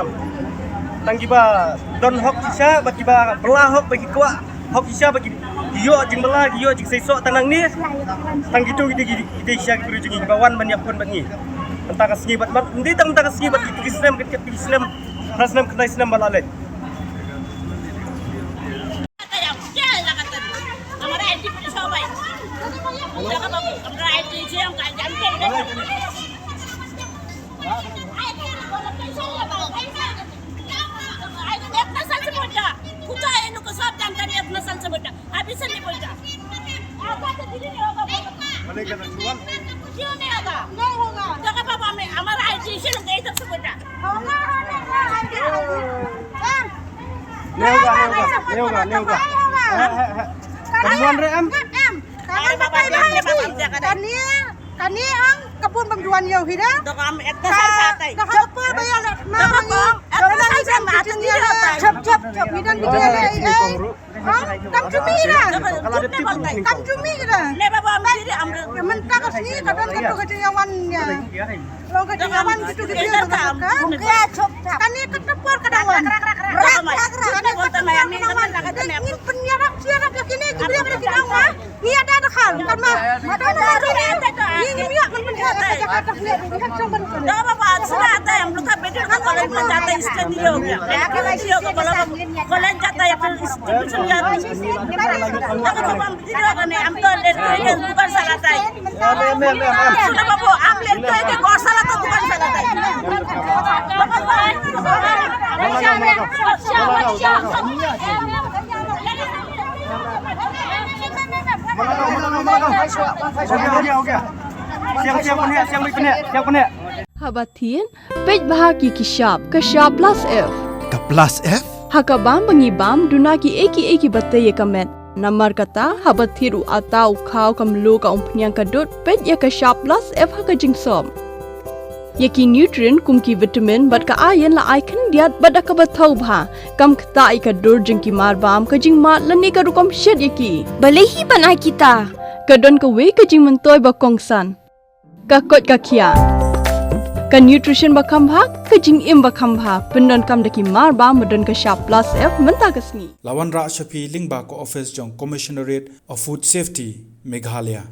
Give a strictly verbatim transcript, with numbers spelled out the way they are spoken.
em. Tang kiba don hok shisha bad kiba bylla hok ba ki kwah hok shisha ba ki ïoh jingbylla, ki ïoh jingseisoh tang nangne. Tang kito kita ki, kita shisha ki briew jong ngi kiba wan ban ïakhun bad ngi mynta ka sngi bad, bad ym dei tang mynta ka sngi bad kito ki snem, kito ki snem, phra snem, khyndai snem ba la leit. नहीं होगा, नहीं होगा, नहीं होगा। नहीं होगा, नहीं होगा, नहीं होगा। नहीं होगा, नहीं होगा, नहीं होगा, नहीं होगा। नहीं होगा। है, है, है। कम वन रे, एम। एम। Kane ba peit bha ïa kane, kane ang ka bun bym ju wan ïa u hi da. Ka ha ka por ba ïa la ma ngi. Chop chop chop. Ngi dang ki ïa la ei ei. Kam ju mih da. Kam ju mih da. Mynta ka sngi ka don ka tu ka jingïawan ïa. Long ka jingïawan kitu kitu ka. Kane ka por ka dang wan. Kane ka por ka dang wan. Ngin pynïarap ïarap ïa kine ki briew ki dang wan. Ngi ada da khal kan ma. Ngi ngi ïa kan pynïarap ïa ka. Da ba ba sila ta em luka bedil ka kolen ka jata iskan dio. Dio ka kolen ka kolen jata ya kan institution ya. Da ba ba video kane am to late ko ke dukan sala tai. Suna ba bo am late ko ke ko sala to dukan sala tai. Siang siang pene, siang pene, siang pene. Haba thied, peit bha ki ki shap, ka shap plus F. Ka plus F? Ha ka bam ba ngi bam, duna ki ei ki ei ki ba tei ïa ka met. Namar kata, haba thied u ata u khaw ka mluh ka umphniang ka dud, peit ïa ka shap plus F ha ka jingsop. Ïa ki nutrient kum ki vitamin bad ka iron la ai khyndiat bad da kaba thaw bha. Kam ktah ïa ka dur jong ki mar bam, ka jingmad lane ka rukom shet ïa ki. Balei hi ban ai kita? Ka don kawei ka jingmyntoi ba kongsan. Ka koit ka khiah. Ka nutrition ba kham bha, ka jingim ba kham bha, pyndonkam da ki mar bam ba don ka shap plus F mynta ka sngi. La wanrah sha phi lyngba ka office jong Commissionerate of Food Safety, Meghalaya.